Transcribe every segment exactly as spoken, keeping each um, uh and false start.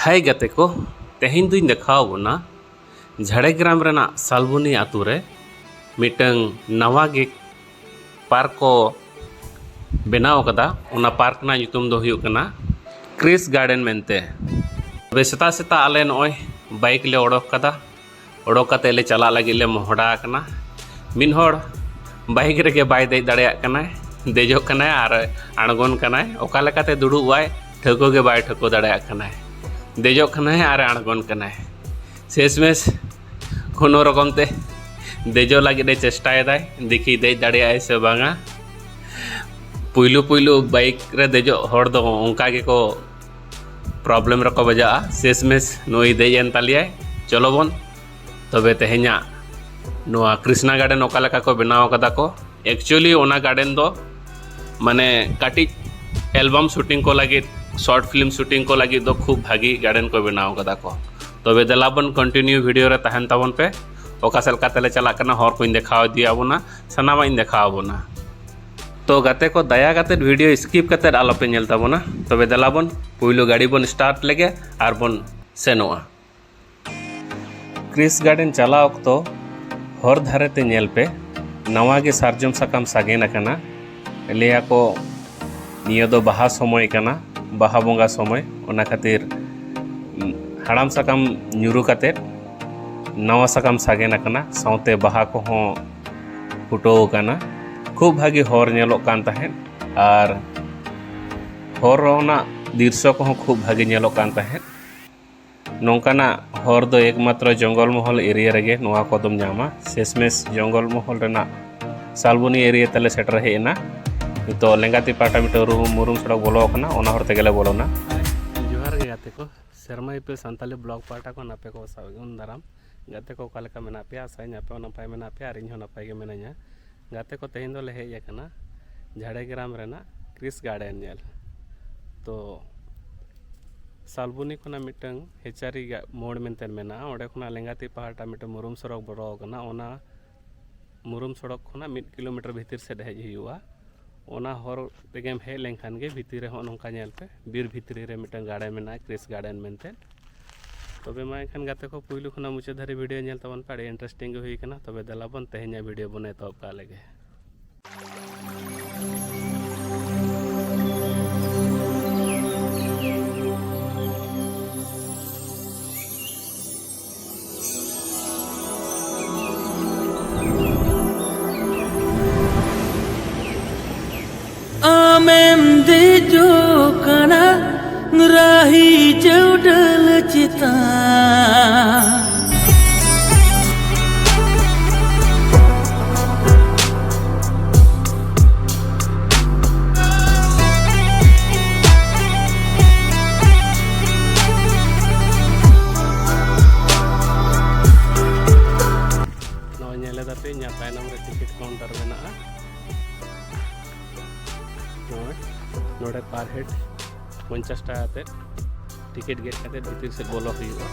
ᱦᱟᱭ ᱜᱟᱛᱮ ᱠᱚ, ᱛᱮᱦᱮᱧ ᱫᱩᱧ ᱫᱮᱠᱷᱟᱣ ᱵᱚᱱᱟ ᱡᱷᱟᱲᱜᱨᱟᱢ ᱨᱮᱱᱟᱜ ᱥᱟᱞᱵᱚᱱᱤ ᱟᱛᱳ ᱨᱮ ᱢᱤᱫᱴᱟᱝ ᱱᱟᱣᱟ ᱜᱮ ᱯᱟᱨᱠ ᱠᱚ ᱵᱮᱱᱟᱣ ᱟᱠᱟᱫᱟ᱾ ᱚᱱᱟ ᱯᱟᱨᱠ ᱨᱮᱱᱟᱜ ᱧᱩᱛᱩᱢ ᱫᱚ ᱦᱩᱭᱩᱜ ᱠᱟᱱᱟ ᱠᱨᱤᱥ ᱜᱟᱨᱰᱮᱱ ᱢᱮᱱᱛᱮ᱾ ᱛᱚᱵᱮ ᱥᱮᱛᱟᱜ ᱥᱮᱛᱟᱜ ᱟᱞᱮ ᱱᱚᱜᱼᱚᱭ ᱵᱟᱭᱤᱠ ᱞᱮ ᱚᱰᱚᱠ ᱠᱟᱫᱟ᱾ ᱚᱰᱚᱠ ᱠᱟᱛᱮ ᱞᱮ ᱪᱟᱞᱟᱜ ᱞᱟᱹᱜᱤᱫ ᱞᱮ ᱢᱚᱦᱰᱟ ᱟᱠᱟᱱᱟ᱾ ᱢᱤᱫ ᱦᱚᱲ ᱵᱟᱭᱤᱠ ᱨᱮᱜᱮ ᱵᱟᱭ ᱫᱮᱡ ᱫᱟᱲᱮᱭᱟᱜ ᱠᱟᱱᱟᱭ, ᱫᱮᱡᱚᱜ ᱠᱟᱱᱟᱭ ᱟᱨ ᱟᱬᱜᱚᱱ ᱠᱟᱱᱟᱭ᱾ ᱚᱠᱟ ᱞᱮᱠᱟᱛᱮ ᱫᱩᱲᱩᱵ ᱟᱭ, ᱴᱷᱟᱹᱣᱠᱟᱹ ᱜᱮ ᱵᱟᱭ ᱴᱷᱟᱹᱣᱠᱟᱹ ᱫᱟᱲᱮᱭᱟᱜ ᱠᱟᱱᱟᱭ᱾ ᱫᱮᱡᱚᱜ ᱠᱟᱱᱟᱭ ᱟᱨ ᱟᱬᱜᱚᱱ ᱠᱟᱱᱟᱭ᱾ ᱥᱮᱥᱢᱮᱥ ᱠᱳᱱᱳ ᱨᱚᱠᱚᱢ ᱛᱮ ᱫᱮᱡᱚᱜ ᱞᱟᱹᱜᱤᱫ ᱮ ᱪᱮᱥᱴᱟᱭᱮᱫᱟᱭ, ᱫᱮᱠᱷᱤ ᱫᱮᱡ ᱫᱟᱲᱮᱭᱟᱜᱼᱟᱭ ᱥᱮ ᱵᱟᱝᱟ᱾ ᱯᱩᱭᱞᱩ ᱯᱩᱭᱞᱩ ᱵᱟᱭᱤᱠ ᱨᱮ ᱫᱮᱡᱚᱜ ᱦᱚᱲ ᱫᱚ ᱚᱱᱠᱟ ᱜᱮᱠᱚ ᱯᱨᱚᱵᱞᱮᱢ ᱨᱮᱠᱚ ᱵᱟᱡᱟᱜᱼᱟ᱾ ᱥᱮᱥᱢᱮᱥ ᱱᱩᱭ ᱫᱮᱡ ᱮᱱ ᱛᱟᱞᱮᱭᱟᱭ᱾ ᱪᱚᱞᱚ ᱵᱚᱱ ᱛᱚᱵᱮ ᱛᱮᱦᱮᱧᱟᱜ ᱱᱚᱣᱟ ᱠᱨᱤᱥᱱᱟ ᱜᱟᱨᱰᱮᱱ ᱚᱠᱟ ᱞᱮᱠᱟ ᱠᱚ ᱵᱮᱱᱟᱣ ᱠᱟᱫᱟ ᱠᱚ᱾ ᱮᱠᱪᱩᱭᱮᱞᱤ ᱚᱱᱟ ᱜᱟᱨᱰᱮᱱ ᱫᱚ ᱢᱟᱱᱮ ᱠᱟᱹᱴᱤᱡ ᱮᱞᱵᱟᱢ ᱥᱩᱴᱤᱝ ᱠᱚ ᱞᱟᱹᱜᱤᱫ, ᱥᱚᱨᱴ ᱯᱷᱤᱞᱢ ᱥᱩᱴᱤᱝ ᱠᱚ ᱞᱟᱹᱜᱤᱫ ᱫᱚ ᱠᱷᱩᱵ ᱵᱷᱟᱹᱜᱤ ᱜᱟᱨᱰᱮᱱ ᱠᱚ ᱵᱮᱱᱟᱣ ᱠᱟᱫᱟ ᱠᱚ᱾ ᱛᱚᱵᱮ ᱫᱮᱞᱟ ᱵᱚᱱ ᱠᱚᱱᱴᱤᱱᱤᱭᱩ ᱵᱷᱤᱰᱤᱭᱳ ᱨᱮ ᱛᱟᱦᱮᱱ ᱛᱟᱵᱚᱱ ᱯᱮ᱾ ᱚᱠᱟ ᱥᱮᱫ ᱞᱮᱠᱟ ᱛᱮᱞᱮ ᱪᱟᱞᱟᱜ ᱠᱟᱱᱟ, ᱦᱚᱨ ᱠᱚᱧ ᱫᱮᱠᱷᱟᱣ ᱤᱫᱤᱭᱟᱵᱚᱱᱟ, ᱥᱟᱱᱟᱢᱟᱜ ᱤᱧ ᱫᱮᱠᱷᱟᱣ ᱟᱵᱚᱱᱟ᱾ ᱛᱚ ᱜᱟᱛᱮ ᱠᱚ, ᱫᱟᱭᱟ ᱠᱟᱛᱮᱫ ᱵᱷᱤᱰᱤᱭᱳ ᱥᱠᱤᱯ ᱠᱟᱛᱮᱫ ᱟᱞᱚᱯᱮ ᱧᱮᱞ ᱛᱟᱵᱚᱱᱟ᱾ ᱛᱚᱵᱮ ᱫᱮᱞᱟ ᱵᱚᱱ ᱯᱩᱭᱞᱩ ᱜᱟᱹᱰᱤ ᱵᱚᱱ ᱥᱴᱟᱨᱴ ᱞᱮᱜᱮ ᱟᱨ ᱵᱚᱱ ᱥᱮᱱᱚᱜᱼᱟ᱾ ᱠᱨᱤᱥ ᱜᱟᱨᱰᱮᱱ ᱪᱟᱞᱟᱣ ᱚᱠᱛᱚ ᱦᱚᱨ ᱫᱷᱟᱨᱮ ᱛᱮ ᱧᱮᱞ ᱯᱮ, ᱱᱟᱣᱟ ᱜᱮ ᱥᱟᱨᱡᱚᱢ ᱥᱟᱠᱟᱢ ᱥᱟᱜᱮᱱ ᱟᱠᱟᱱᱟ᱾ ᱞᱟᱹᱭᱟᱠᱚ ᱱᱤᱭᱟᱹ ᱫᱚ ᱵᱟᱦᱟ ᱥᱚᱢᱚᱭ ᱠᱟᱱᱟ, ᱵᱟᱦᱟ ᱵᱚᱸᱜᱟ ᱥᱚᱢᱚᱭ, ᱚᱱᱟ ᱠᱷᱟᱹᱛᱤᱨ ᱦᱟᱲᱟᱢ ᱥᱟᱠᱟᱢ ᱧᱩᱨᱩ ᱠᱟᱛᱮᱫ ᱱᱟᱣᱟ ᱥᱟᱠᱟᱢ ᱥᱟᱜᱮᱱ ᱟᱠᱟᱱᱟ, ᱥᱟᱶᱛᱮ ᱵᱟᱦᱟ ᱠᱚᱦᱚᱸ ᱯᱷᱩᱴᱟᱹᱣ ᱟᱠᱟᱱᱟ᱾ ᱠᱷᱩᱵ ᱵᱷᱟᱹᱜᱤ ᱦᱚᱨ ᱧᱮᱞᱚᱜ ᱠᱟᱱ ᱛᱟᱦᱮᱸᱫ ᱟᱨ ᱦᱚᱨ ᱨᱮᱱᱟᱜ ᱫᱨᱤᱥᱥᱚ ᱠᱚᱦᱚᱸ ᱠᱷᱩᱵ ᱵᱷᱟᱹᱜᱤ ᱧᱮᱞᱚᱜ ᱠᱟᱱ ᱛᱟᱦᱮᱸᱫ᱾ ᱱᱚᱝᱠᱟᱱᱟᱜ ᱦᱚᱨ ᱫᱚ ᱮᱠᱢᱟᱛᱨᱚ ᱡᱚᱝᱜᱚᱞ ᱢᱚᱦᱚᱞ ᱮᱨᱤᱭᱟ ᱨᱮᱜᱮ ᱱᱚᱣᱟ ᱠᱚᱫᱚᱢ ᱧᱟᱢᱟ᱾ ᱥᱮᱥᱢᱮᱥ ᱡᱚᱝᱜᱚᱞ ᱢᱚᱦᱚᱞ ᱨᱮᱱᱟᱜ ᱥᱟᱞᱵᱚᱱᱤ ᱮᱨᱤᱭᱟ ᱛᱮᱞᱮ ᱥᱮᱴᱮᱨ ᱦᱮᱡ ᱮᱱᱟ᱾ ᱱᱤᱛᱚᱜ ᱞᱮᱸᱜᱟ ᱛᱤ ᱯᱟᱦᱴᱟ ᱢᱤᱫᱴᱟᱝ ᱨᱩ-, ᱢᱩᱨᱩᱢ ᱥᱚᱲᱚᱠ ᱵᱚᱞᱚ ᱟᱠᱟᱱᱟ, ᱚᱱᱟ ᱦᱚᱨ ᱛᱮᱜᱮᱞᱮ ᱵᱚᱞᱚᱱᱟ᱾ ᱡᱚᱦᱟᱨ ᱜᱮ ᱜᱟᱛᱮ ᱠᱚ, ᱥᱮᱨᱢᱟ ᱤᱯᱤᱞ ᱥᱟᱱᱛᱟᱞᱤ ᱵᱞᱚᱜ ᱯᱟᱦᱴᱟ ᱠᱷᱚᱱ ᱟᱯᱮ ᱠᱚ ᱥᱟᱹᱜᱩᱱ ᱫᱟᱨᱟᱢ᱾ ᱜᱟᱛᱮ ᱠᱚ ᱚᱠᱟ ᱞᱮᱠᱟ ᱢᱮᱱᱟᱜ ᱯᱮᱭᱟ? ᱟᱥᱟᱭᱟᱹᱧ ᱟᱯᱮ ᱦᱚᱸ ᱱᱟᱯᱟᱭ ᱢᱮᱱᱟᱜ ᱯᱮᱭᱟ ᱟᱨ ᱤᱧ ᱦᱚᱸ ᱱᱟᱯᱟᱭ ᱜᱮ ᱢᱤᱱᱟᱹᱧᱟ᱾ ᱜᱟᱛᱮ ᱠᱚ, ᱛᱮᱦᱮᱧ ᱫᱚᱞᱮ ᱦᱮᱡ ᱟᱠᱟᱱᱟ ᱡᱷᱟᱲᱜᱨᱟᱢ ᱨᱮᱱᱟᱜ ᱠᱨᱤᱥ ᱜᱟᱨᱰᱮᱱ ᱧᱮᱞ᱾ ᱛᱚ ᱥᱟᱞᱵᱚᱱᱤ ᱠᱷᱚᱱᱟᱜ ᱢᱤᱫᱴᱟᱝ ᱦᱮᱪᱟᱨᱤ ᱜᱟ-, ᱢᱳᱲ ᱢᱮᱱᱛᱮ ᱢᱮᱱᱟᱜᱼᱟ, ᱚᱸᱰᱮ ᱠᱷᱚᱱᱟᱜ ᱞᱮᱸᱜᱟ ᱛᱤ ᱯᱟᱦᱴᱟ ᱢᱤᱫᱴᱟᱝ ᱢᱩᱨᱩᱢ ᱥᱚᱲᱚᱠ ᱵᱚᱞᱚ ᱟᱠᱟᱱᱟ᱾ ᱚᱱᱟ ᱢᱩᱨᱩᱢ ᱥᱚᱲᱚᱠ ᱠᱷᱚᱱᱟᱜ ᱢᱤᱫ ᱠᱤᱞᱳᱢᱤᱴᱟᱨ ᱵᱷᱤᱛᱤᱨ ᱥᱮᱫ ᱦᱮᱡ ᱦᱩᱭᱩᱜᱼᱟ᱾ ᱚᱱᱟ ᱦᱚᱨ ᱛᱮᱜᱮᱢ ᱦᱮᱡ ᱞᱮᱱᱠᱷᱟᱱ ᱜᱮ ᱵᱷᱤᱛᱤᱨ ᱨᱮ ᱦᱚᱸᱜᱼᱚ ᱱᱚᱝᱠᱟ ᱧᱮᱞ ᱯᱮ, ᱵᱤᱨ ᱵᱷᱤᱛᱨᱤ ᱨᱮ ᱢᱤᱫᱴᱟᱝ ᱜᱟᱨᱰᱮᱱ ᱢᱮᱱᱟᱜᱼᱟ, ᱠᱨᱤᱥ ᱜᱟᱨᱰᱮᱱ ᱢᱮᱱᱛᱮ᱾ ᱛᱚᱵᱮ ᱢᱟ ᱮᱱᱠᱷᱟᱱ ᱜᱟᱛᱮ ᱠᱚ, ᱯᱩᱭᱞᱩ ᱠᱷᱚᱱᱟᱜ ᱢᱩᱪᱟᱹᱫ ᱫᱷᱟᱹᱨᱤᱡ ᱵᱷᱤᱰᱤᱭᱳ ᱧᱮᱞ ᱛᱟᱵᱚᱱ ᱯᱮ, ᱟᱹᱰᱤ ᱤᱱᱴᱟᱨᱮᱥᱴᱤᱝ ᱜᱮ ᱦᱩᱭ ᱠᱟᱱᱟ᱾ ᱛᱚᱵᱮ ᱫᱮᱞᱟ ᱵᱚᱱ ᱛᱮᱦᱮᱧᱟᱜ ᱵᱷᱤᱰᱤᱭᱳ ᱵᱚᱱ ᱮᱛᱚᱦᱚᱵ ᱠᱟᱜ ᱞᱮᱜᱮ᱾ ᱟᱢᱮᱢ ᱫᱮᱡᱚᱜ ᱠᱟᱱᱟ ᱨᱟᱦᱤ ᱪᱟᱹᱣᱰᱟᱹᱞ ᱪᱮᱛᱟᱱ᱾ ᱱᱚᱜᱼᱚᱭ ᱧᱮᱞ ᱮᱫᱟ ᱯᱮ, ᱤᱧᱟᱹᱜ ᱛᱟᱭᱱᱚᱢ ᱨᱮ ᱴᱤᱠᱤᱴ ᱠᱟᱣᱩᱱᱴᱟᱨ ᱢᱮᱱᱟᱜᱼᱟ᱾ ᱱᱚᱜᱼᱚᱭ ᱱᱚᱰᱮ per head ᱯᱚᱧᱪᱟᱥ ᱴᱟᱠᱟ ᱠᱟᱛᱮᱫ ᱴᱤᱠᱤᱴ ᱜᱮᱫ ᱠᱟᱛᱮᱫ ᱵᱷᱤᱛᱤᱨ ᱥᱮᱫ ᱵᱚᱞᱚ ᱦᱩᱭᱩᱜᱼᱟ᱾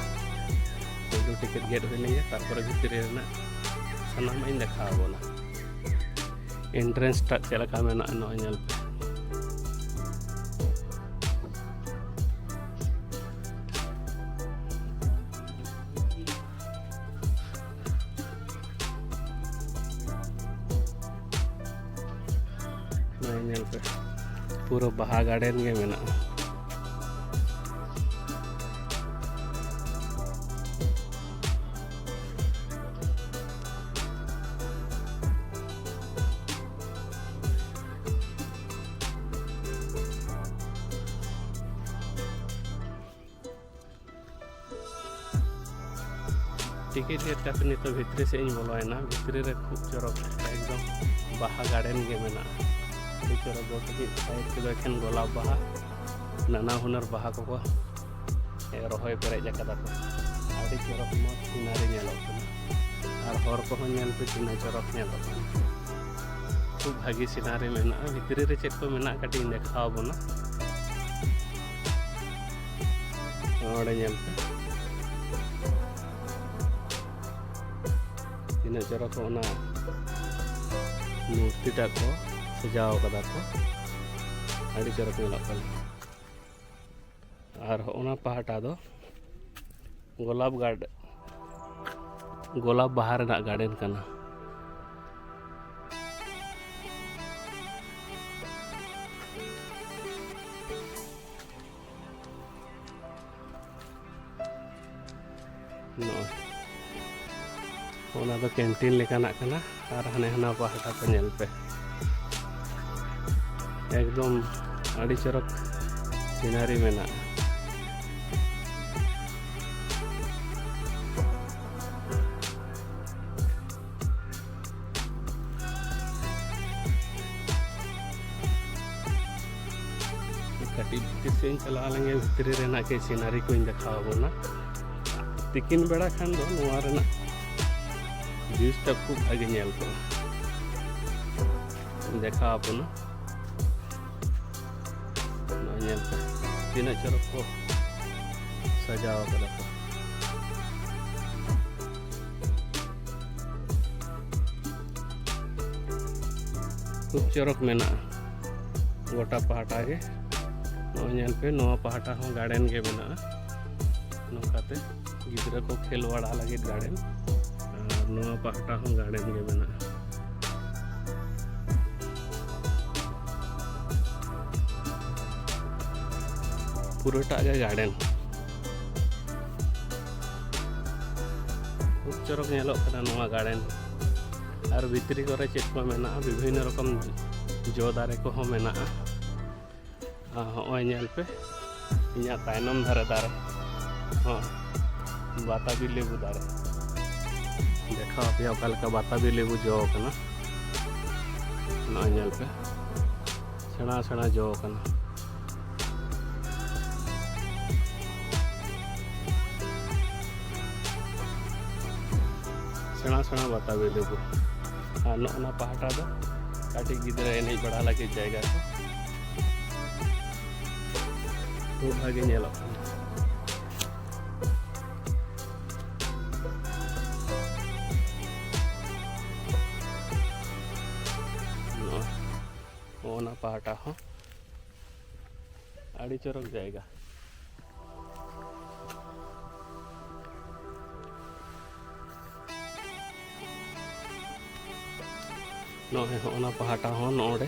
ᱯᱳᱭᱞᱳ ᱴᱤᱠᱤᱴ ᱜᱮᱫ ᱦᱩᱭ ᱞᱮᱱᱜᱮ, ᱛᱟᱨᱯᱚᱨᱮ ᱵᱷᱤᱛᱤᱨ ᱨᱮᱱᱟᱜ ᱥᱟᱱᱟᱢᱟᱜ ᱤᱧ ᱫᱮᱠᱷᱟᱣ ᱟᱵᱚᱱᱟ᱾ ᱮᱱᱴᱨᱮᱱᱥ ᱴᱟᱜ ᱪᱮᱫ ᱞᱮᱠᱟ ᱢᱮᱱᱟᱜᱼᱟ, ᱱᱚᱜᱼᱚᱭ ᱧᱮᱞ ᱯᱮ᱾ ᱱᱚᱜᱼᱚᱭ ᱧᱮᱞ ᱯᱮ, ᱯᱩᱨᱟᱹ ᱵᱟᱦᱟ ᱜᱟᱨᱰᱮᱱ ᱜᱮ ᱢᱮᱱᱟᱜᱼᱟ᱾ ᱴᱤᱠᱤᱴ ᱜᱮᱫ ᱠᱟᱛᱮ ᱱᱤᱛᱚᱜ ᱵᱷᱤᱛᱨᱤ ᱥᱮᱫ ᱤᱧ ᱵᱚᱞᱚᱭᱮᱱᱟ᱾ ᱵᱷᱤᱛᱨᱤ ᱨᱮ ᱠᱷᱩᱵ ᱪᱚᱨᱚᱠ, ᱮᱠᱫᱚᱢ ᱵᱟᱦᱟ ᱜᱟᱨᱰᱮᱱ ᱜᱮ ᱢᱮᱱᱟᱜᱼᱟ᱾ ᱟᱹᱰᱤ ᱪᱚᱨᱚᱠ, ᱜᱚᱴᱟ ᱢᱤᱫ ᱥᱟᱭᱤᱰ ᱛᱮᱫᱚ ᱮᱠᱷᱮᱱ ᱜᱳᱞᱟᱯ ᱵᱟᱦᱟ, ᱱᱟᱱᱟ ᱦᱩᱱᱟᱹᱨ ᱵᱟᱦᱟ ᱠᱚᱠᱚ ᱨᱚᱦᱚᱭ ᱯᱮᱨᱮᱡ ᱟᱠᱟᱫᱟ ᱠᱚ᱾ ᱟᱹᱰᱤ ᱪᱚᱨᱚᱠ ᱢᱚᱡᱽ ᱥᱤᱱᱟᱨᱤ ᱧᱮᱞᱚᱜ ᱠᱟᱱᱟ᱾ ᱟᱨ ᱦᱚᱨ ᱠᱚᱦᱚᱸ ᱧᱮᱞ ᱯᱮ, ᱛᱤᱱᱟᱹᱜ ᱪᱚᱨᱚᱠ ᱧᱮᱞᱚᱜ ᱠᱟᱱᱟ᱾ ᱠᱷᱩᱵ ᱵᱷᱟᱹᱜᱤ ᱥᱤᱱᱟᱨᱤ ᱢᱮᱱᱟᱜᱼᱟ᱾ ᱵᱷᱤᱛᱨᱤ ᱨᱮ ᱪᱮᱫ ᱠᱚ ᱢᱮᱱᱟᱜᱼᱟ, ᱠᱟᱹᱴᱤᱡ ᱤᱧ ᱫᱮᱠᱷᱟᱣ ᱟᱵᱚᱱᱟ᱾ ᱱᱚᱰᱮ ᱧᱮᱞ ᱯᱮ, ᱛᱤᱱᱟᱹᱜ ᱪᱚᱨᱚᱠ ᱚᱱᱟ ᱢᱩᱨᱛᱤ ᱴᱟᱜ ᱠᱚ ᱥᱟᱡᱟᱣ ᱠᱟᱫᱟ ᱠᱚ, ᱟᱹᱰᱤ ᱪᱚᱨᱚᱠ ᱧᱮᱞᱚᱜ ᱠᱟᱱᱟ᱾ ᱟᱨ ᱚᱱᱟ ᱯᱟᱦᱴᱟ ᱫᱚ ᱜᱳᱞᱟᱯ ᱜᱟᱨᱰ-, ᱜᱳᱞᱟᱯ ᱵᱟᱦᱟ ᱨᱮᱱᱟᱜ ᱜᱟᱨᱰᱮᱱ ᱠᱟᱱᱟ᱾ ᱱᱚᱜᱼᱚᱭ, ᱚᱱᱟ ᱫᱚ ᱠᱮᱱᱴᱤᱱ ᱞᱮᱠᱟᱱᱟᱜ ᱠᱟᱱᱟ᱾ ᱟᱨ ᱦᱟᱱᱮ ᱦᱟᱱᱟ ᱯᱟᱦᱴᱟ ᱠᱚ ᱧᱮᱞ ᱯᱮ, ᱮᱠᱫᱚᱢ ᱟᱹᱰᱤ ᱪᱚᱨᱚᱠ ᱥᱤᱱᱟᱨᱤ ᱢᱮᱱᱟᱜᱼᱟ᱾ ᱠᱟᱹᱴᱤᱡ ᱵᱷᱤᱛᱤᱨ ᱥᱮᱫ ᱤᱧ ᱪᱟᱞᱟᱣ ᱞᱮᱱᱜᱮ, ᱵᱷᱤᱛᱨᱤ ᱨᱮᱱᱟᱜ ᱠᱟᱹᱡ ᱥᱤᱱᱟᱨᱤ ᱠᱚᱧ ᱫᱮᱠᱷᱟᱣ ᱟᱵᱚᱱᱟ᱾ ᱛᱤᱠᱤᱱ ᱵᱮᱲᱟ ᱠᱷᱟᱱ ᱫᱚ ᱱᱚᱣᱟ ᱨᱮᱱᱟᱜ ᱵᱷᱤᱭᱩᱡᱽ ᱴᱟ ᱠᱷᱩᱵ ᱵᱷᱟᱜᱮ ᱧᱮᱞ ᱠᱚᱜᱼᱟ᱾ ᱫᱮᱠᱷᱟᱣ ᱟᱵᱚᱱᱟ᱾ ᱱᱚᱜᱼᱚᱭ ᱧᱮᱞ ᱯᱮ, ᱛᱤᱱᱟᱹᱜ ᱪᱚᱨᱚᱠ ᱠᱚ ᱥᱟᱡᱟᱣ ᱠᱟᱫᱟ ᱠᱚ᱾ ᱠᱷᱩᱵ ᱪᱚᱨᱚᱠ ᱢᱮᱱᱟᱜᱼᱟ ᱜᱚᱴᱟ ᱯᱟᱦᱴᱟ ᱜᱮ᱾ ᱱᱚᱜᱼᱚᱭ ᱧᱮᱞ ᱯᱮ, ᱱᱚᱣᱟ ᱯᱟᱦᱴᱟ ᱦᱚᱸ ᱜᱟᱨᱰᱮᱱ ᱜᱮ ᱢᱮᱱᱟᱜᱼᱟ᱾ ᱱᱚᱝᱠᱟᱛᱮ ᱜᱤᱫᱽᱨᱟᱹ ᱠᱚ ᱠᱷᱮᱞ ᱵᱟᱲᱟ ᱞᱟᱹᱜᱤᱫ ᱜᱟᱨᱰᱮᱱ, ᱟᱨ ᱱᱚᱣᱟ ᱯᱟᱦᱴᱟ ᱦᱚᱸ ᱜᱟᱨᱰᱮᱱ ᱜᱮ ᱢᱮᱱᱟᱜᱼᱟ᱾ ᱯᱩᱨᱟᱹᱴᱟᱜ ᱜᱮ ᱜᱟᱨᱰᱮᱱ᱾ ᱠᱷᱩᱵ ᱪᱚᱨᱚᱠ ᱧᱮᱞᱚᱜ ᱠᱟᱱᱟ ᱱᱚᱣᱟ ᱜᱟᱨᱰᱮᱱ᱾ ᱟᱨ ᱵᱷᱤᱛᱨᱤ ᱠᱚᱨᱮ ᱪᱮᱫ ᱠᱚ ᱢᱮᱱᱟᱜᱼᱟ, ᱵᱤᱵᱷᱤᱱᱱᱚ ᱨᱚᱠᱚᱢ ᱡᱚ ᱫᱟᱨᱮ ᱠᱚᱦᱚᱸ ᱢᱮᱱᱟᱜᱼᱟ᱾ ᱟᱨ ᱦᱚᱸᱜᱼᱚᱭ ᱧᱮᱞ ᱯᱮ, ᱤᱧᱟᱹᱜ ᱛᱟᱭᱱᱚᱢ ᱫᱷᱟᱨᱮ ᱫᱟᱨᱮ ᱦᱚᱸ ᱵᱟᱛᱟᱵᱤ ᱞᱮᱵᱩ ᱫᱟᱨᱮ᱾ ᱫᱮᱠᱷᱟᱣ ᱟᱯᱮᱭᱟ ᱚᱠᱟ ᱞᱮᱠᱟ ᱵᱟᱛᱟᱵᱤ ᱞᱮᱵᱩ ᱡᱚ ᱠᱟᱱᱟ᱾ ᱱᱚᱜᱼᱚᱭ ᱧᱮᱞ ᱯᱮ, ᱥᱮᱬᱟ ᱥᱮᱬᱟ ᱡᱚ ᱠᱟᱱᱟ᱾ ᱥᱮᱬᱟ ᱥᱮᱬᱟ ᱵᱟᱛᱟᱵᱤ ᱞᱮᱵᱩ᱾ ᱟᱨ ᱱᱚᱜᱼᱚ ᱱᱟ ᱯᱟᱦᱴᱟ ᱫᱚ ᱠᱟᱹᱴᱤᱡ ᱜᱤᱫᱽᱨᱟᱹ ᱮᱱᱮᱡ ᱵᱟᱲᱟ ᱞᱟᱹᱜᱤᱫ ᱡᱟᱭᱜᱟ ᱠᱚ᱾ ᱠᱷᱩᱵ ᱵᱷᱟᱜᱮ ᱧᱮᱞᱚᱜ ᱠᱟᱱᱟ᱾ ᱱᱚᱜᱼᱚᱭ᱾ ᱚᱱᱟ ᱯᱟᱦᱴᱟ ᱦᱚᱸ ᱟᱹᱰᱤ ᱪᱚᱨᱚᱠ ᱡᱟᱭᱜᱟ᱾ ᱱᱚᱜᱼᱚᱭ ᱦᱚᱸᱜᱼᱚ ᱱᱟ ᱯᱟᱦᱴᱟ ᱦᱚᱸ ᱱᱚᱰᱮ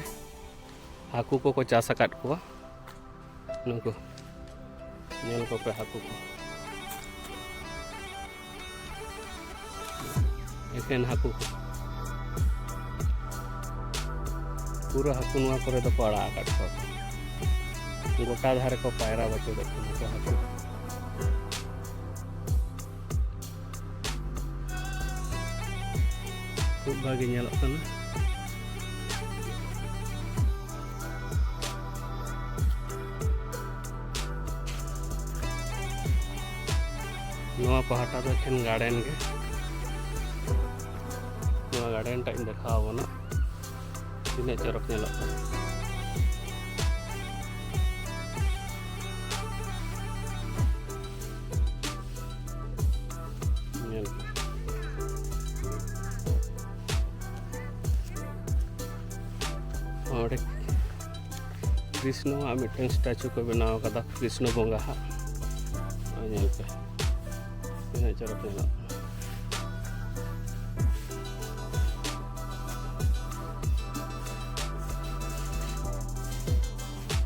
ᱦᱟᱹᱠᱩ ᱠᱚᱠᱚ ᱪᱟᱥ ᱟᱠᱟᱫ ᱠᱚᱣᱟ᱾ ᱱᱩᱠᱩ ᱧᱮᱞ ᱠᱚᱯᱮ ᱦᱟᱹᱠᱩ ᱠᱚ, ᱮᱠᱷᱮᱱ ᱦᱟᱹᱠᱩ ᱠᱚ, ᱯᱩᱨᱟᱹ ᱦᱟᱹᱠᱩ ᱱᱚᱣᱟ ᱠᱚᱨᱮ ᱫᱚᱠᱚ ᱟᱲᱟᱜ ᱟᱠᱟᱫ ᱠᱚᱣᱟ ᱠᱚ᱾ ᱜᱚᱴᱟ ᱫᱷᱟᱨᱮ ᱠᱚ ᱯᱟᱭᱨᱟ ᱵᱟᱹᱪᱩᱜᱚᱜ ᱠᱟᱱᱟ ᱠᱚ ᱦᱟᱹᱠᱩ᱾ ᱠᱷᱩᱵ ᱵᱷᱟᱜᱮ ᱧᱮᱞᱚᱜ ᱠᱟᱱᱟ᱾ ᱱᱚᱣᱟ ᱯᱟᱦᱴᱟ ᱫᱚ ᱮᱠᱷᱮᱱ ᱜᱟᱨᱰᱮᱱ ᱜᱮ᱾ ᱱᱚᱣᱟ ᱜᱟᱨᱰᱮᱱ ᱴᱟᱜ ᱤᱧ ᱫᱮᱠᱷᱟᱣ ᱟᱵᱚᱱᱟ, ᱛᱤᱱᱟᱹᱜ ᱪᱚᱨᱚᱠ ᱧᱮᱞᱚᱜ ᱠᱟᱱᱟ᱾ ᱧᱮᱞ ᱯᱮ᱾ ᱚᱸᱰᱮ ᱠᱨᱤᱥᱱᱚᱣᱟᱜ ᱢᱤᱫᱴᱮᱱ ᱥᱴᱮᱪᱩ ᱠᱚ ᱵᱮᱱᱟᱣ ᱠᱟᱫᱟ, ᱠᱨᱤᱥᱱᱚ ᱵᱚᱸᱜᱟ ᱦᱟᱜ᱾ ᱱᱚᱜᱼᱚᱭ ᱧᱮᱞ ᱯᱮ, ᱛᱤᱱᱟᱹᱜ ᱪᱚᱨᱚᱠ ᱧᱮᱞᱚᱜ ᱠᱟᱱᱟ᱾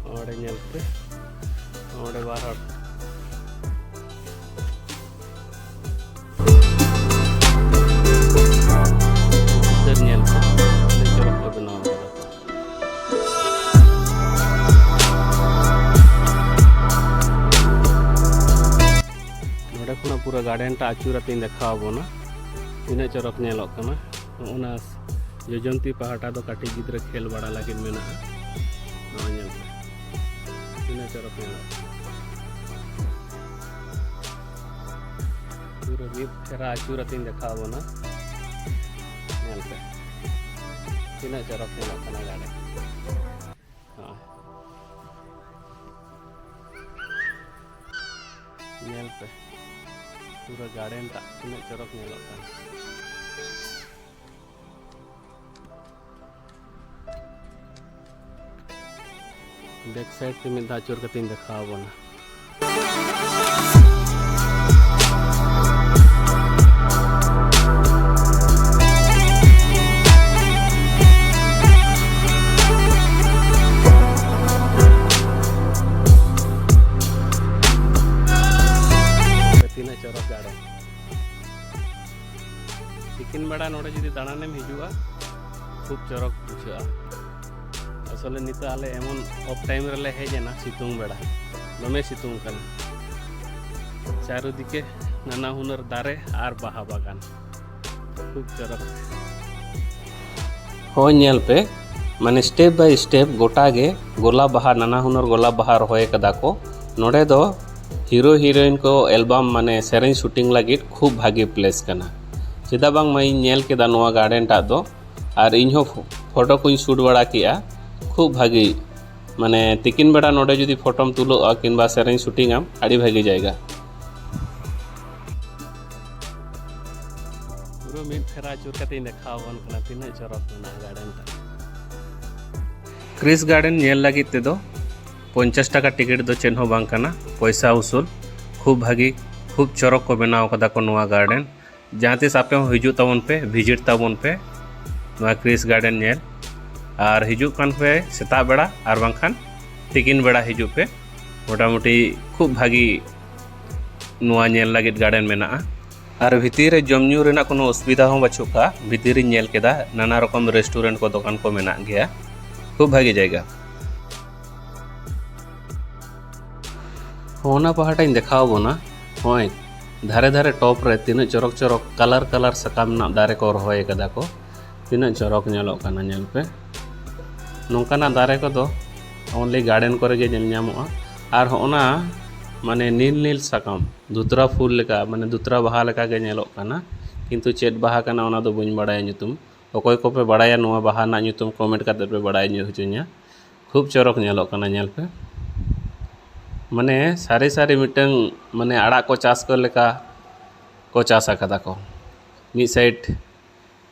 ᱚᱸᱰᱮ ᱧᱮᱞ ᱯᱮ, ᱚᱸᱰᱮ ᱵᱟᱨ ᱦᱚᱲ᱾ ᱪᱤᱛᱟᱹᱨ ᱧᱮᱞ ᱯᱮ, ᱛᱤᱱᱟᱹᱜ ᱪᱚᱨᱚᱠ ᱠᱚ ᱵᱮᱱᱟᱣ ᱠᱟᱫᱟ᱾ ᱱᱚᱰᱮ ᱠᱷᱚᱱᱟᱜ ᱯᱩᱨᱟᱹ ᱜᱟᱨᱰᱮᱱ ᱴᱟ ᱟᱹᱪᱩᱨ ᱟᱛᱮᱧ ᱫᱮᱠᱷᱟᱣ ᱟᱵᱚᱱᱟ, ᱛᱤᱱᱟᱹᱜ ᱪᱚᱨᱚᱠ ᱧᱮᱞᱚᱜ ᱠᱟᱱᱟ᱾ ᱱᱚᱜᱼᱚ ᱱᱟ ᱡᱚᱡᱚᱱᱛᱤ ᱯᱟᱦᱴᱟ ᱫᱚ ᱠᱟᱹᱴᱤᱡ ᱜᱤᱫᱽᱨᱟᱹ ᱠᱷᱮᱞ ᱵᱟᱲᱟ ᱞᱟᱹᱜᱤᱫ ᱢᱮᱱᱟᱜᱼᱟ᱾ ᱱᱚᱜᱼᱚᱭ ᱧᱮᱞ ᱯᱮ, ᱛᱤᱱᱟᱹᱜ ᱪᱚᱨᱚᱠ ᱧᱮᱞᱚᱜ ᱠᱟᱱᱟ᱾ ᱯᱩᱨᱟᱹ ᱢᱤᱫ ᱯᱷᱮᱨᱟ ᱟᱹᱪᱩᱨ ᱟᱛᱮᱧ ᱫᱮᱠᱷᱟᱣ ᱟᱵᱚᱱᱟ᱾ ᱧᱮᱞ ᱯᱮ, ᱛᱤᱱᱟᱹᱜ ᱪᱚᱨᱚᱠ ᱧᱮᱞᱚᱜ ᱠᱟᱱᱟ ᱜᱟᱨᱰᱮᱱ᱾ ᱦᱚᱸ᱾ ᱧᱮᱞ ᱯᱮ, ᱯᱩᱨᱟᱹ ᱜᱟᱨᱰᱮᱱ ᱴᱟᱜ ᱛᱤᱱᱟᱹᱜ ᱪᱚᱨᱚᱠ ᱧᱮᱞᱚᱜ ᱠᱟᱱᱟ᱾ Back side ᱛᱮ ᱢᱤᱫ ᱫᱷᱟᱣ ᱟᱹᱪᱩᱨ ᱠᱟᱛᱮᱧ ᱫᱮᱠᱷᱟᱣ ᱟᱵᱚᱱᱟ᱾ ᱛᱤᱱᱟᱹᱜ ᱪᱚᱨᱚᱠ garden᱾ ᱛᱤᱠᱤᱱ ᱵᱮᱲᱟ ᱱᱚᱰᱮ ᱡᱩᱫᱤ ᱫᱟᱬᱟᱱᱮᱢ ᱦᱤᱡᱩᱜᱼᱟ, ᱠᱷᱩᱵ ᱪᱚᱨᱚᱠ ᱵᱩᱡᱷᱟᱹᱜᱼᱟ᱾ ᱟᱥᱚᱞᱮ ᱱᱤᱛᱚᱜ ᱟᱞᱮ ᱮᱢᱚᱱ off time ᱨᱮᱞᱮ ᱦᱮᱡ ᱮᱱᱟ, ᱥᱤᱛᱩᱝ ᱵᱮᱲᱟ, ᱫᱚᱢᱮ ᱥᱤᱛᱩᱝ ᱠᱟᱱᱟ᱾ ᱪᱟᱨᱤᱫᱤᱠᱮ ᱱᱟᱱᱟ ᱦᱩᱱᱟᱹᱨ ᱫᱟᱨᱮ ᱟᱨ ᱵᱟᱦᱟ ᱵᱟᱜᱟᱱ, ᱠᱷᱩᱵ ᱪᱚᱨᱚᱠ᱾ ᱦᱳᱭ, ᱧᱮᱞ ᱯᱮ, ᱢᱟᱱᱮ step by step ᱜᱚᱴᱟ ᱜᱮ ᱜᱳᱞᱟᱯ ᱵᱟᱦᱟ, ᱱᱟᱱᱟ ᱦᱩᱱᱟᱹᱨ ᱜᱳᱞᱟᱯ ᱵᱟᱦᱟ ᱨᱚᱦᱚᱭ ᱠᱟᱫᱟ ᱠᱚ᱾ ᱱᱚᱰᱮ ᱫᱚ hero heroine ᱠᱚ album, ᱢᱟᱱᱮ ᱥᱮᱨᱮᱧ shooting ᱞᱟᱹᱜᱤᱫ ᱠᱷᱩᱵ ᱵᱷᱟᱜᱮ place ᱠᱟᱱᱟ᱾ ᱪᱮᱫᱟᱜ ᱵᱟᱝᱢᱟ ᱤᱧ ᱧᱮᱞ ᱠᱮᱫᱟ ᱱᱚᱣᱟ garden ᱴᱟᱜ ᱫᱚ, ᱟᱨ ᱤᱧ ᱦᱚᱸ ᱯᱷᱳ-, photo ᱠᱚᱧ shoot ᱵᱟᱲᱟ ᱠᱮᱜᱼᱟ᱾ ᱠᱷᱩᱵ ᱵᱷᱟᱜᱮ, ᱢᱟᱱᱮ ᱛᱤᱠᱤᱱ ᱵᱮᱲᱟ ᱱᱚᱰᱮ ᱡᱩᱫᱤ ᱯᱷᱳᱴᱳᱢ ᱛᱩᱞᱟᱹᱜᱼᱟ ᱠᱤᱝᱵᱟ ᱥᱮᱨᱮᱧ shooting ᱟᱢ, ᱟᱹᱰᱤ ᱵᱷᱟᱜᱮ ᱡᱟᱭᱜᱟ᱾ ᱯᱩᱨᱟᱹ ᱢᱤᱫ ᱯᱷᱮᱨᱟ ᱟᱹᱪᱩᱨ ᱠᱟᱛᱮᱧ ᱫᱮᱠᱷᱟᱣ ᱟᱵᱚᱱ ᱠᱟᱱᱟ ᱛᱤᱱᱟᱹᱜ ᱪᱚᱨᱚᱠ ᱢᱮᱱᱟᱜᱼᱟ garden ᱴᱟᱜ᱾ Chris Garden ᱧᱮᱞ ᱞᱟᱹᱜᱤᱫ ᱛᱮᱫᱚ ᱯᱚᱧᱪᱟᱥ ᱴᱟᱠᱟ ᱴᱤᱠᱤᱴ ᱫᱚ ᱪᱮᱫ ᱦᱚᱸ ᱵᱟᱝ ᱠᱟᱱᱟ, ᱯᱚᱭᱥᱟ ᱩᱥᱩᱞ᱾ ᱠᱷᱩᱵ ᱵᱷᱟᱜᱮ, ᱠᱷᱩᱵ ᱪᱚᱨᱚᱠ ᱠᱚ ᱵᱮᱱᱟᱣ ᱠᱟᱫᱟ ᱠᱚ ᱱᱚᱣᱟ garden᱾ ᱡᱟᱦᱟᱸ ᱛᱤᱥ ᱟᱯᱮ ᱦᱚᱸ ᱦᱤᱡᱩᱜ ᱛᱟᱵᱚᱱ ᱯᱮ, visit ᱛᱟᱵᱚᱱ ᱯᱮ ᱱᱚᱣᱟ Chris Garden ᱧᱮᱞ᱾ ᱟᱨ ᱦᱤᱡᱩᱜ ᱠᱟᱱ ᱯᱮ ᱥᱮᱛᱟᱜ ᱵᱮᱲᱟ ᱟᱨ ᱵᱟᱝᱠᱷᱟᱱ ᱛᱤᱠᱤᱱ ᱵᱮᱲᱟ ᱦᱤᱡᱩᱜ ᱯᱮ᱾ ᱢᱚᱴᱟᱢᱩᱴᱤ ᱠᱷᱩᱵ ᱵᱷᱟᱜᱮ ᱱᱚᱣᱟ ᱧᱮᱞ ᱞᱟᱹᱜᱤᱫ garden ᱢᱮᱱᱟᱜᱼᱟ᱾ ᱟᱨ ᱵᱷᱤᱛᱤᱨ ᱨᱮ ᱡᱚᱢ ᱧᱩ ᱨᱮᱱᱟᱜ ᱠᱳᱱᱳ ᱚᱥᱩᱵᱤᱫᱷᱟ ᱦᱚᱸ ᱵᱟᱹᱪᱩᱜ ᱠᱟᱜᱼᱟ᱾ ᱵᱷᱤᱛᱤᱨ ᱨᱤᱧ ᱧᱮᱞ ᱠᱮᱫᱟ, ᱱᱟᱱᱟ ᱨᱚᱠᱚᱢ restaurant ᱠᱚ, ᱫᱚᱠᱟᱱ ᱠᱚ ᱢᱮᱱᱟᱜ ᱜᱮᱭᱟ᱾ ᱠᱷᱩᱵ ᱵᱷᱟᱜᱮ ᱡᱟᱭᱜᱟ᱾ ᱚᱱᱟ ᱯᱟᱦᱴᱟᱧ ᱫᱮᱠᱷᱟᱣ ᱟᱵᱚᱱᱟ᱾ ᱦᱚᱸᱜᱼᱚᱭ ᱫᱷᱟᱨᱮ ᱫᱷᱟᱨᱮ top ᱨᱮ ᱛᱤᱱᱟᱹᱜ ᱪᱚᱨᱚᱠ ᱪᱚᱨᱚᱠ colour colour ᱥᱟᱠᱟᱢ ᱨᱮᱱᱟᱜ ᱫᱟᱨᱮ ᱠᱚ ᱨᱚᱦᱚᱭ ᱠᱟᱫᱟ ᱠᱚ, ᱛᱤᱱᱟᱹᱜ ᱪᱚᱨᱚᱠ ᱧᱮᱞᱚᱜ ᱠᱟᱱᱟ, ᱧᱮᱞ ᱯᱮ᱾ ᱱᱚᱝᱠᱟᱱᱟᱜ ᱫᱟᱨᱮ ᱠᱚᱫᱚ only garden ᱠᱚᱨᱮ ᱜᱮ ᱧᱮᱞ ᱧᱟᱢᱚᱜᱼᱟ᱾ ᱟᱨ ᱦᱚᱸᱜᱼᱚᱱᱟ, ᱢᱟᱱᱮ, ᱱᱤᱞ ᱱᱤᱞ ᱥᱟᱠᱟᱢ, ᱫᱷᱩᱛᱨᱟ ᱯᱷᱩᱞ ᱞᱮᱠᱟ, ᱢᱟᱱᱮ ᱫᱷᱩᱛᱨᱟ ᱵᱟᱦᱟ ᱞᱮᱠᱟ ᱜᱮ ᱧᱮᱞᱚᱜ ᱠᱟᱱᱟ, ᱠᱤᱱᱛᱩ ᱪᱮᱫ ᱵᱟᱦᱟ ᱠᱟᱱᱟ ᱚᱱᱟ ᱫᱚ ᱵᱟᱹᱧ ᱵᱟᱲᱟᱭᱟ ᱧᱩᱛᱩᱢ᱾ ᱚᱠᱚᱭ ᱠᱚᱯᱮ ᱵᱟᱲᱟᱭᱟ ᱱᱚᱣᱟ ᱵᱟᱦᱟ ᱨᱮᱱᱟᱜ ᱧᱩᱛᱩᱢ, comment ᱠᱟᱛᱮ ᱯᱮ ᱵᱟᱲᱟᱭ ᱦᱚᱪᱚᱧᱟ᱾ ᱠᱷᱩᱵ ᱪᱚᱨᱚᱠ ᱧᱮᱞᱚᱜ ᱠᱟᱱᱟ, ᱧᱮᱞ ᱯᱮ᱾ ᱢᱟᱱᱮ ᱥᱟᱹᱨᱤ ᱥᱟᱹᱨᱤ ᱢᱤᱫᱴᱟᱝ, ᱢᱟᱱᱮ ᱟᱲᱟᱜ ᱠᱚ ᱪᱟᱥ ᱠᱚ ᱞᱮᱠᱟ ᱠᱚ ᱪᱟᱥ ᱟᱠᱟᱫᱟ ᱠᱚ᱾ ᱢᱤᱫ side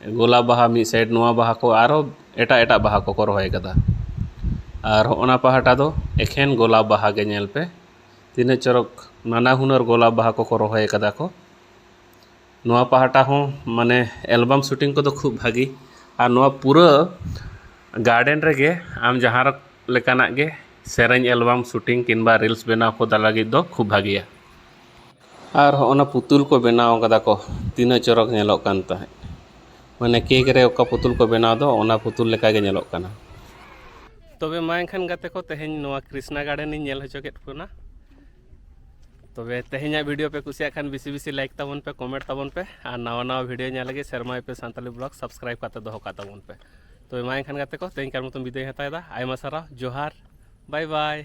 ᱜᱳᱞᱟᱯ ᱵᱟᱦᱟ, ᱢᱤᱫ side ᱱᱚᱣᱟ ᱵᱟᱦᱟ ᱠᱚ, ᱟᱨᱦᱚᱸ ᱮᱴᱟᱜ ᱮᱴᱟᱜ ᱵᱟᱦᱟ ᱠᱚᱠᱚ ᱨᱚᱦᱚᱭ ᱟᱠᱟᱫᱟ᱾ ᱟᱨ ᱦᱚᱸᱜᱼᱱᱟ ᱯᱟᱦᱴᱟ ᱫᱚ ᱮᱠᱷᱮᱱ ᱜᱳᱞᱟᱯ ᱵᱟᱦᱟ ᱜᱮ ᱧᱮᱞ ᱯᱮ, ᱛᱤᱱᱟᱹᱜ ᱪᱚᱨᱚᱠ ᱱᱟᱱᱟ ᱦᱩᱱᱟᱹᱨ ᱜᱳᱞᱟᱯ ᱵᱟᱦᱟ ᱠᱚᱠᱚ ᱨᱚᱦᱚᱭ ᱟᱠᱟᱫᱟ ᱠᱚ᱾ ᱱᱚᱣᱟ ᱯᱟᱦᱴᱟ ᱦᱚᱸ ᱢᱟᱱᱮ ᱮᱞᱵᱟᱢ ᱥᱩᱴᱤᱝ ᱠᱚᱫᱚ ᱠᱷᱩᱵ ᱵᱷᱟᱹᱜᱤ᱾ ᱟᱨ ᱱᱚᱣᱟ ᱯᱩᱨᱟᱹ ᱜᱟᱨᱰᱮᱱ ᱨᱮᱜᱮ ᱟᱢ ᱡᱟᱦᱟᱸ ᱞᱮᱠᱟᱱᱟᱜ ᱜᱮ ᱥᱮᱨᱮᱧ ᱮᱞᱵᱟᱢ ᱥᱩᱴᱤᱝ ᱠᱤᱝᱵᱟ ᱨᱤᱞᱥ ᱵᱮᱱᱟᱣ ᱠᱚ ᱞᱟᱹᱜᱤᱫ ᱫᱚ ᱠᱷᱩᱵ ᱵᱷᱟᱹᱜᱤᱭᱟ᱾ ᱟᱨ ᱦᱚᱸᱜᱼᱱᱟ ᱯᱩᱛᱩᱞ ᱠᱚ ᱵᱮᱱᱟᱣ ᱠᱟᱫᱟ ᱠᱚ, ᱛᱤᱱᱟᱹᱜ ᱪᱚᱨᱚᱠ ᱧᱮᱞᱚᱜ ᱠᱟᱱ ᱛᱟᱦᱮᱸᱫ᱾ ᱢᱟᱱᱮ ᱠᱮᱠ ᱨᱮ ᱚᱠᱟ ᱯᱩᱛᱩᱞ ᱠᱚ ᱵᱮᱱᱟᱣ ᱫᱚ, ᱚᱱᱟ ᱯᱩᱛᱩᱞ ᱞᱮᱠᱟ ᱜᱮ ᱧᱮᱞᱚᱜ ᱠᱟᱱᱟ᱾ ᱛᱚᱵᱮ ᱢᱟ ᱮᱱᱠᱷᱟᱱ ᱜᱟᱛᱮ ᱠᱚ, ᱛᱮᱦᱮᱧ ᱱᱚᱣᱟ ᱠᱨᱤᱥᱱᱟ ᱜᱟᱨᱰᱮᱱ ᱤᱧ ᱧᱮᱞ ᱦᱚᱪᱚ ᱠᱮᱫ ᱵᱚᱱᱟ᱾ ᱛᱚᱵᱮ ᱛᱮᱦᱮᱧᱟᱜ ᱵᱷᱤᱰᱤᱭᱳ ᱯᱮ ᱠᱩᱥᱤᱭᱟᱜ ᱠᱷᱟᱱ ᱵᱮᱥᱤ ᱵᱮᱥᱤ ᱞᱟᱭᱤᱠ ᱛᱟᱵᱚᱱ ᱯᱮ, ᱠᱚᱢᱮᱱᱴ ᱛᱟᱵᱚᱱ ᱯᱮ, ᱟᱨ ᱱᱟᱣᱟ ᱱᱟᱣᱟ ᱵᱷᱤᱰᱤᱭᱳ ᱧᱮᱞ ᱞᱟᱹᱜᱤᱫ ᱥᱮᱨᱢᱟ ᱮᱯᱮ ᱥᱟᱱᱛᱟᱞᱤ ᱵᱞᱚᱜ ᱥᱟᱵᱥᱠᱨᱟᱭᱤᱵ ᱠᱟᱛᱮ ᱫᱚᱦᱚ ᱠᱟᱜ ᱛᱟᱵᱚᱱ ᱯᱮ᱾ ᱛᱚᱵᱮ ᱢᱟ ᱮᱱᱠᱷᱟᱱ ᱜᱟᱛᱮ ᱠᱚ, ᱛᱮᱦᱮᱧ ᱠᱟᱨ ᱢᱚᱛᱚᱱ ᱵᱤᱫᱟᱹᱭ ᱦᱟᱛᱟᱣ ᱮᱫᱟ᱾ ᱟᱭᱢᱟ ᱥᱟᱨᱦᱟᱣ, ᱡᱚᱦᱟᱨ, ᱵᱟᱭ ᱵᱟᱭ᱾